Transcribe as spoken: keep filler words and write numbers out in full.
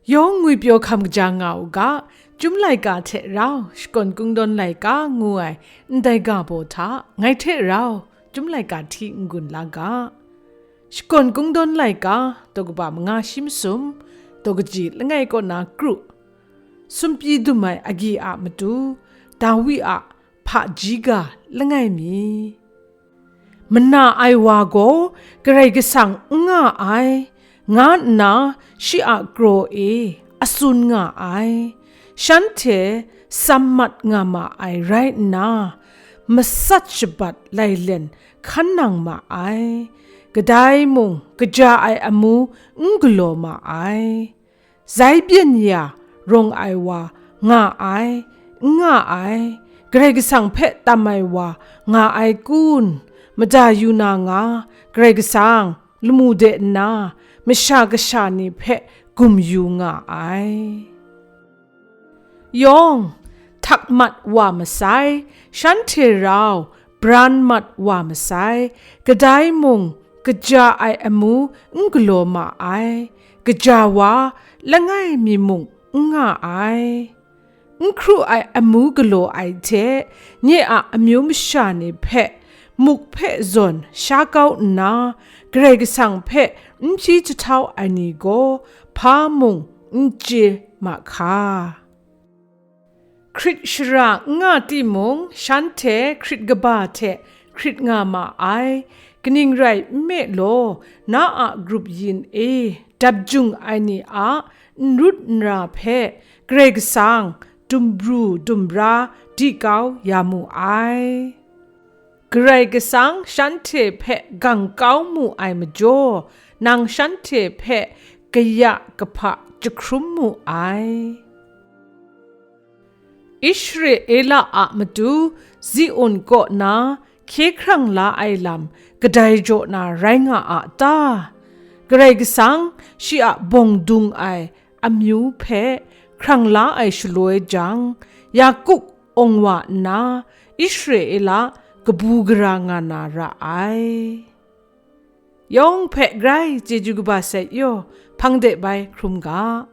Yawng ngwipyaw hkam kaja nga u ga, Chyum laika hte rau Shakawn Kungdawn laika ngu ai ndai ga baw hta ngai hte rau Chyum laika hti n-gun la ga. Shakawn Kungdawn laika daw kaba manga shi masum, daw kaji langai kaw na kru, sumpyi dum ai agyi a matu, Dawi a hpaji ga langai mi. Mana ai wa gaw Karai Kasang n nga ai, nga nna shi a kraw e a tsun nga ai. Shanhte tsam mat nga ma ai rai nna, masat shabat lailen hkan nang ma ai. Kadai mung kaja ai amu n galaw ma ai. Zai byen ya rawng ai wa nga ai, n nga ai, Karai Kasang hpe tam ai wa nga ai kun, mada yu na nga, Karai Kasang lamu de nna, masha kasha ni hpe gum yu nga ai. Yawng, htak mat wa masai, shanhte rau bran mat wa masai, kadai mung kaja ai amu n galaw ma ai, kaja wa langai mi mung n nga ai. N hkru ai amu galaw ai hte, nye a amyu masha ni hpe muk hpe zawn sha kau nna, Karai Kasang hpe n hpyi jahtau ai ni gaw hpa mung n chye ma hka. Hkrit shara n nga timung, shanhte hkrit kaba hte hkrit nga ma ai. Kaning rai nme law, na a grup yin e dap jung ai ni a n rut n ra hpe Karai Kasang dumbru dumra di kau ya mu ai. Karai Kasang shanhte hpe gang kau mu ai majaw, nang shanhte hpe kaya kahpa jahkrum mu ai. Israela a matu Zion kaw na hkye hkrang la ai lam kadai jaw na rai nga a ta? Karai Kasang shi a bawng dung ai amyu hpe hkrang la ai shaloi jang, Yakup awng wa nna Israela kabu gara nga na ra ai. Yawng hpe grai chyeju kaba sai yaw, hpang de bai hkrum ga.